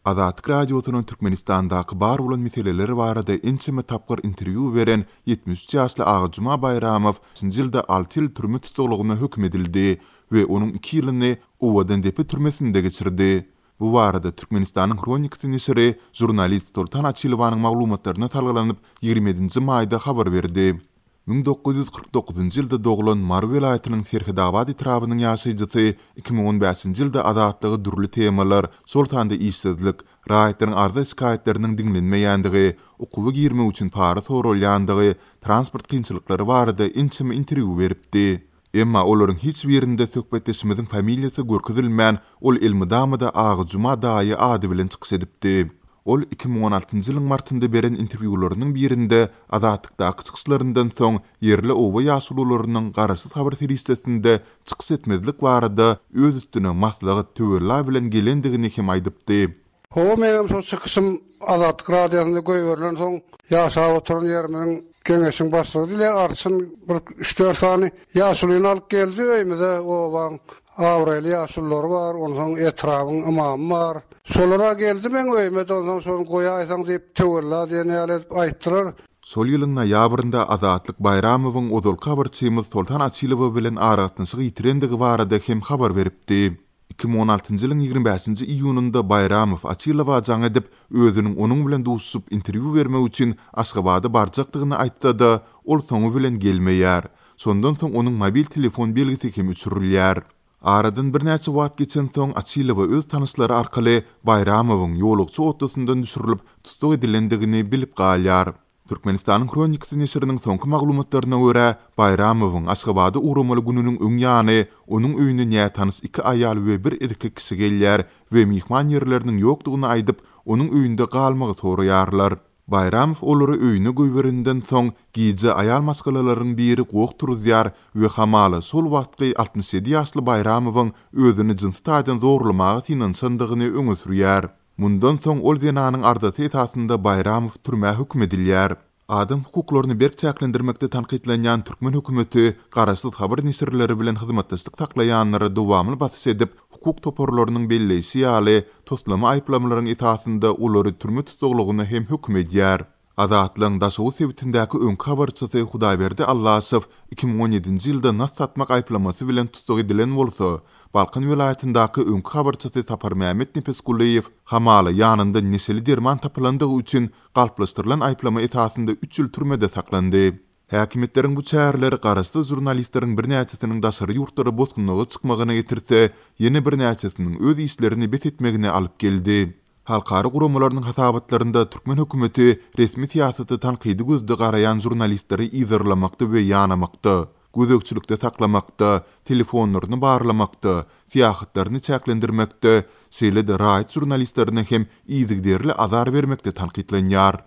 Azatlyk Radiosynyň Türkmenistandaky bar bolan meseleler barada ençeme tapgyr interwýu beren 73 ýaşly Agajuma Baýramow nji ýylda alty ýyl türme tussaglygyna höküm edildi we onuň iki ýylyny Owadandepe türmesinde geçirdi. Bu barada Türkmenistanyň Hronikasy neşiri žurnalist Soltan Açylowanyň maglumatlaryna salgylanyp, 27-nji maýda habar berdi. 1949-njy ýylda doglan Mary welaýatynyň Serhetabat etrabynyň ýaşaýjysy 2015-nji ýylda Azatlyga dürli temalar, şol sanda işsizlik, raýatlaryň arza-şikaýatlarynyň diňlenmeýändigi, okuwa girmek üçin para soralýandygy, transport kynçylyklary barada ençeme interwýu beripdi. Emma olaryň hiç birinde söhbetdeşimiziň familiýasy görkezilmän, ol elmydama-da Agajuma daýy ady bilen çykyş edipdi. Ol 2016-njy ýylyň martynda beren interwýularynyň birinde Azatlykdaky çykyşlaryndan soň ýerli oba ýaşulularynyň garaşsyz habar serişdesinde çykyş etmezlik barada öz üstüne maslahat, töwella bilen gelendigini hem aýdypdy. Hawa, meňem şol çykyşym Azatlyk Radiosynda goýberilensoň, ýaşap oturan ýerimiziň Geňeşiň başlygy diýilýär, arçyn bir üç-dört sany ýaşulyny alyp geldi öýümize, obaň abraýly ýaşululary bar, onsoň etrabyň ymamy bar. Şolar-a geldi meň öýüme-de, onsoň şony goýaýsaň diýip, töwella diýen ýaly edip aýtdylar. Şol ýylyň noýabrynda Azatlyk Baýramowyň ozalky habarçymyz Soltan Açylowa bilen aragatnaşygy ýitirendigi barada hem habar beripdi. 2016-njy ýylyň 25-nji iýunynda Baýramow Açylowa jaň edip, özüniň onuň bilen duşuşyp interwýu bermek üçin Aşgabada barjakdygyny aýtsa-da, ol soňy bilen gelmeýär. Şondan soň onuň mobil telefon belgisi hem öçürilýär. Aradan birnäçe wagt geçensoň, Açylowa öz tanyşlary arkaly Baýramowyň ýolagçy otlusyndan düşürilip, tussag edilendigini bilip galýar. Türkmenistanyň Hronikasy neşiriniň soňky maglumatlaryna görä, Baýramowyň Aşgabada ugramaly gününiň öň ýany onuň öýüne nätanyş iki aýal we bir erkek kişi gelýär we myhman ýerleriniň ýokdugyny aýdyp, onuň öýünde galmagy soraýarlar. Baýramow olary öýüne goýbereninden soň, gije aýal maşgalalaryň biri goh turuzýar we hamala şol wagtky 67 ýaşly Baýramowyň özüni jynsy taýdan zorlamaga synanyşandygyny öňe sürýär. Mundan soň ol zenanyň arzasy esasynda Baýramow türmä höküm edilýär. Adam hukuklaryny berk çäklendirmekde tankytlanýan türkmen hökümeti garaşsyz habar neşirleri bilen hyzmatdaşlyk saklaýanlara dowamly basyş edip, hukuk toparlarynyň belleýşi ýaly, toslama aýyplamalaryň esasynda olary türme tussaglygyna hem höküm edýär. Azatlygyň Daşoguz sebitindäki öňki habarçysy Hudaýberdi Allaşow 2017-nji ýylda nas satmak aýyplamasy bilen tussag edilen bolsa, Balkan welaýatyndaky öňki habarçysy Saparmämmet Nepesgulyýew hamala ýanynda neşeli derman tapylandygy üçin galplaşdyrylan aýyplama esasynda üç ýyl türmede saklandy. Häkimiýetleriň bu çäreleri garaşsyz žurnalistleriň birnäçesiniň daşary ýurtlara bosgunlyga çykmagyna getirse, ýene birnäçesiniň öz işlerini bes etmegine alyp geldi. Halkara guramalarynyň hasabatlarynda türkmen hökümeti resmi syýasata tankydy gözde garaýan žurnalistleri yzarlamakda we ýanamakda, gözegçilikde saklamakda, telefonlaryny barlamakda, syýahatlaryny çäklendirmekde, şeýle-de raýat žurnalistlerine hem yzygiderli azar bermekde tankytlanýar.